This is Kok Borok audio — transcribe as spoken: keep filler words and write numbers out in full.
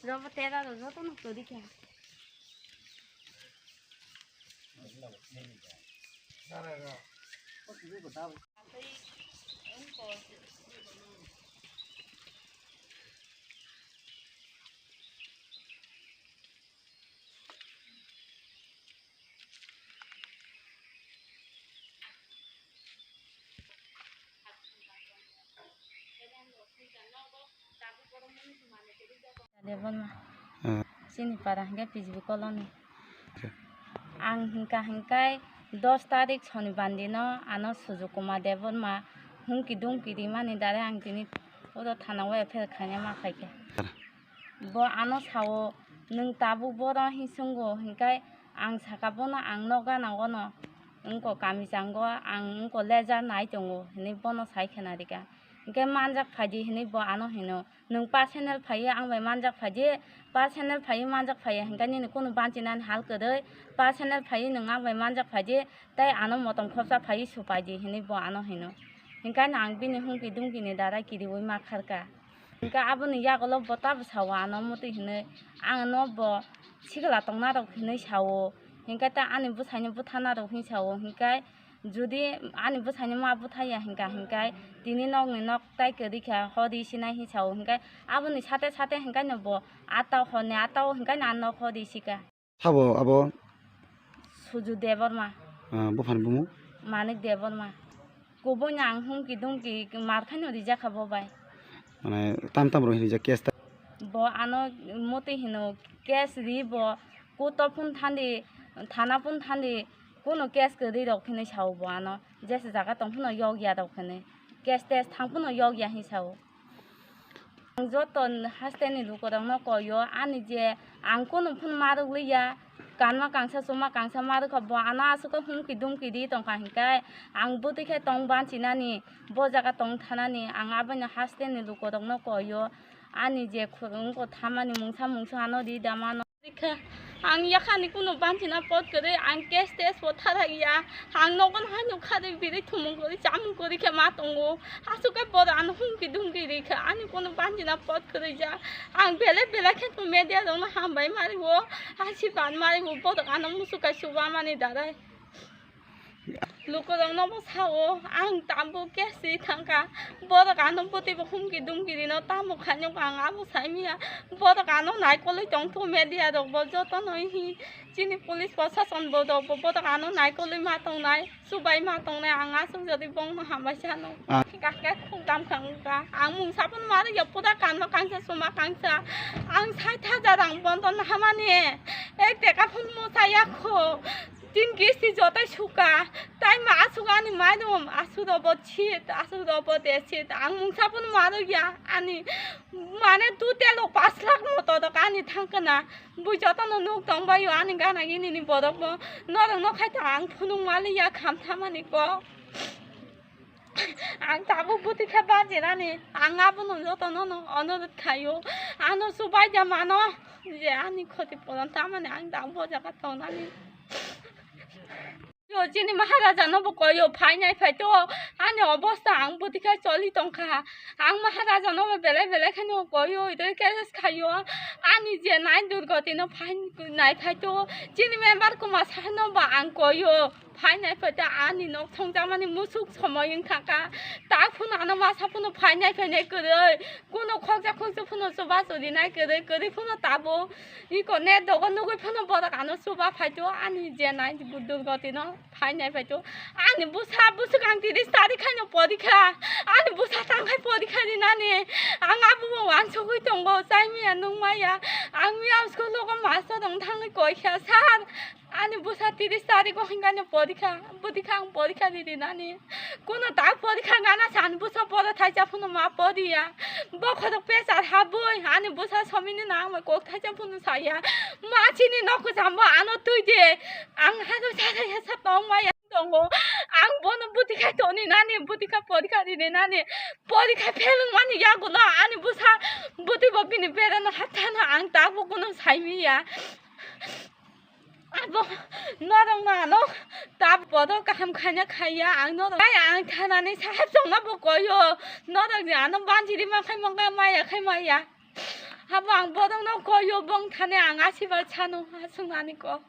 Jobo tera ro joto no kwrwi kha. Debbarma. Ah. Chini para hingke P G B colony. Acha. Ang hingka hingkai dos tarik Sonibar dino ano Sujuk Kumar Debbarma humki dumki rimani dare ang tini oro thana o F I R khaina ma khaikha. Bo ano sao, "Nwng tabuk boro hinsungo," hinkai ang saka, "Bono ang nok gana ono, wngko kamisango ang wngko lejar nai tongo," hinui bono sai khena rika. Hinkhe, "Manjak phaidi," hinui bo ano hino, "Nwng personal phaiwi ang bai manjak phaidi, personal phaiwi manjak phaiya hinkhe nini kunu banchinani hal kwrwi, personal phaiwi nwng ang bai manjak phaidi, tei ano motom khorsa phaiwi supaidi," hinui bo ano hino. Hinkhe ang bini humki dumkini dara kiriui ma kharka. Hinkhe aboni yagulo bo tabo sao ano muti hinui, ang no bo sikla tongna rok hinui sao, hinkhe ta ani bwsaino bwthana rok hin sao, hinkhe jodi ani bwsaino ma bwthaya hinka hinkai tini nokni nok tai kwrwi kha hodi sinai hin sao, hinkhe aboni sate sate hinkaino bo ata honni ata o hinkaino ang nok hodi sika. Sabo abo? Suju Debbarma. Ah, buphani bumung? Manik Debbarma. Kubuino ang humki dumki mar khaino rijak kha bo bai. Mane tam tam rok hinwi jak case ta? Bo ano muti hino case ri bo kuto phun thandi thana phun thandi kuno case kwrwi rok hinwi sao bo ano jesa jaga tong phano yokya rok hinwi case test thang phano yokya hinwi sao. Ang joto hasteni lukurokno koio, ani je ang kunu phun marwk liya, kanma kangsa, chuma kangsa marwkha, bo ano aswk khe humki dumki ri tongkha hinkai, ang bwtwi khe tong banchinani, bo jaga tong thanani, ang abono hasteni lukurokno koio, ani je khu-, wngkha thamani mungsa mungsa ano ri da mano. Rikha, ang yakhani kunu banchina pot kwrwi, ang case test bo tharak ya, ang nogon haino kharwi birwi thumung kwrwi chamung kwrwi khe ma tongo, aswk khe bodo ano humki dumki rikha, ani kunu banchina pot kwrwi ja, ang belai belai khe media rokno hambai mari o, asirwad mari o, bodo ano muchuk kai chuba mani darai. Lukurokno bo sao, ang tabuk case ri thangkha, borok ano bwtwi bo humki dumki rino tamo khainok ang abo saimanya, borok ano naikolwi tongtho media rok bo jotono hi, chini police prosason bo rok bo borok ano naikolwi ma tongnai, chubai ma tongnai, ang aswk jodi bongno hambai sano. Ah. Kake khukdam kha wngkha, ang mungsa phano ma rwya pura kanma kangsa chuma kangsa, ang sait hajar rang bonton hamani, ek teka phano mosa yakho. Tin kisti jotai suka, tai ma asuk ani mairum, asuk robo chit, asuk robo de chit, ang mungsa phano ma rwya, ani mane tu telo pas lakh moto rok ani thangkana, bui jotono nuk tongbaio ani gana gini ni borok bo, norok no khai ta ang phunuk maliya kham thamani ko. Ang tabuk bwtwi khe bajinani, ang abono jotono no onurodh khaio, ano chubai da mano je ani khoti puron tamani ang tabuk o jaga tongnani. Yo, chini Maharaja no bo koyo, phainai phaito, ani obosta ang bwtwi khe choli tongkha, ang Maharaja no bo belai belai kheno koyo, itoi khe khaio, ani je nai durgoti no phainai phaito, chini member Kumar Saha no bo ang koyo. Phainai phaita ani nok thongjakmani musuk somoi wngkha kha. Tak phano ano masa phano phainai phainai kwrwi. Kuno khokjak khokjak phano chuba churinai kwrwi, kwrwi phano tabuk. Iko net dogo nugwi phano borok ano chuba phaito ani je nai durgoti no phainai phaito. Ani bwsa bwswk ang tiris tarik haino porikha. Ani bwsa tangkhai porikha rinani. Ang abobo wansugwi tongo, chai maya nung maya. Ang miyao school logo master rok thangwi koikha, "Sir, ani bwsa tiris tarik o hinkhano porikha, bwtwi kha ang porikha rini nani. Kuno tak porikha gana san bwsa pore thaisa phano ma poriya. Bokhorok pesar habwi ani bwsa somini nang bai kok thaisa phano saya. Ma chini nok kwcham bo ano twi de. Ang hano sa sa sa tong maya tongo. Ang bono bwtwi kha toni nani, bwtwi kha porikha rini nani. Porikha fail wngmani yagulo ani bwsa bwtwi bo bini berano hathana ang tak bo kuno saimiya." Abo norok no ano ta bodo kaham khaina khaiya ang norok. Ai ang thanani sahab chongna bo koyo. Norok ni ano banjiri ma khai mangka maya khai maya. Abo ang bodo no koyo bong thani ang asibar chano asung ani ko.